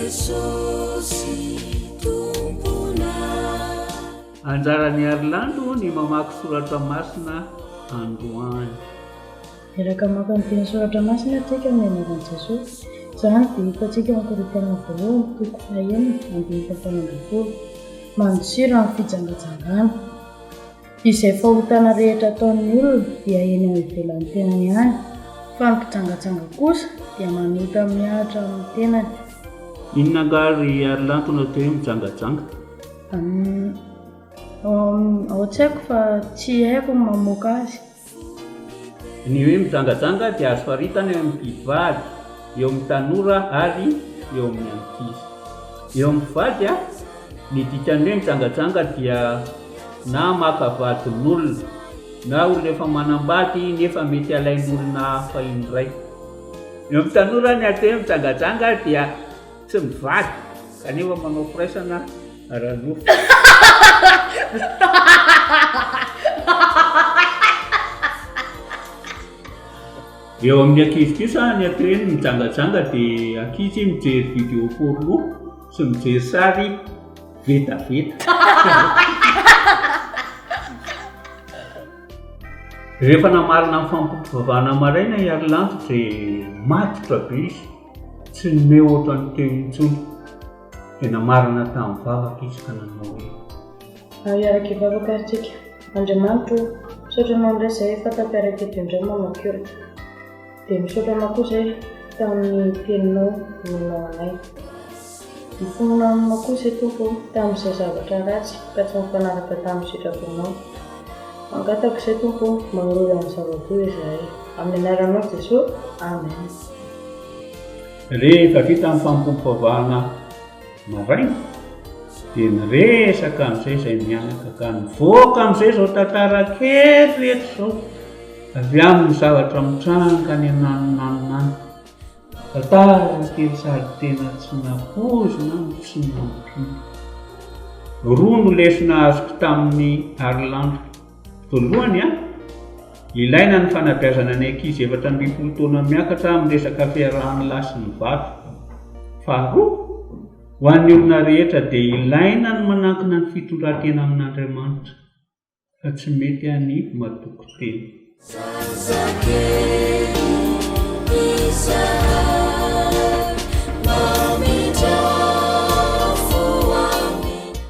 Jesosy Tomponay. Anjaran'i Arlando ny mamaky soratra masina androany. Miaraka maka ny teny soratra masina tsika amin'ny anaran'i Jesosy. Izany dia hitantsika ao amin'ny Korintiana voalohany toko fahenina andininy fahavalo ambinifolo. Mandosira ny fijangajangana. Izay fahotana rehetra ataon'ny olona dia eny amin'ny ivelan'ny tenany ihany, fa ny mpijangajanga kosa dia manota mihatra amin'ny tenany. Inona angaha ry Harilanto no atao hoe mijangajanga? Ao an-tsaiko fa tsy haiko ny mamoaka azy. Ny hoe mijangajanga dia azo faritana eo amin'ny mpivady, eo amin'ny tanora ary eo amin'ny ankizy. Eo amin'ny mpivady, ny dikan'ny hoe mijangajanga dia na maka vadin'olona, na olona efa manambady nefa mety alain'olona hafa indray. Eo amin'ny tanora ny atao hoe mijangajanga dia tsy mivady kanefa manao firaisana ara-nofo. Eo amin'ny ankizy kosa ny atao hoe mijangajanga dia ankizy mijery vidéo porno sy mijery sary vetaveta. Rehefa namarana ny fanompoam-pivavahana maraina i Harilanto dia matotra be izy. Tsy nomeo ohatran'ny teo intsony. Dia namarana tamin'ny vavaka izy ka nanao hoe. Ary hiaraka hivavaka ary tsika. Andriamanitra o, misaotra Anao indray izahay fa tafiaraka eto indray mamaky ora. Dia misaotra Anao koa izahay tamin'ny Teninao nomenao anay. Mifonona Aminao koa izahay Tompo o, tamin'izay zavatra ratsy ka tsy nifanaraka tamin'ny sitraponao. Mangataka izahay Tompo o, mba harovy amin'ny zava-doza izahay. Amin'ny anaranao Jesoa, Amen. Rehefa vita ny fanompoam-pivavahana maraina dia niresaka amin'izay izay mianaka ka nivoaka amin'izay izao tantara kely rehetra izao avy amin'ny zavatra mitranga any ananonanona any. Tantara kely sady tena tsy nampoizina no tsy nampino. Roa no lesona azoko tamin'ny Harilandro. Voalohany, ilaina ny fanabeazana ny ankizy 14 taona miakatra amin'ny resaka fiarahan'ny lahy sy ny vavy. Faharoa, ho an'ny olona rehetra dia ilaina ny manankina ny fitondran-tena amin'Andriamanitra fa tsy mety ny matoky tena. Zazakely izahay.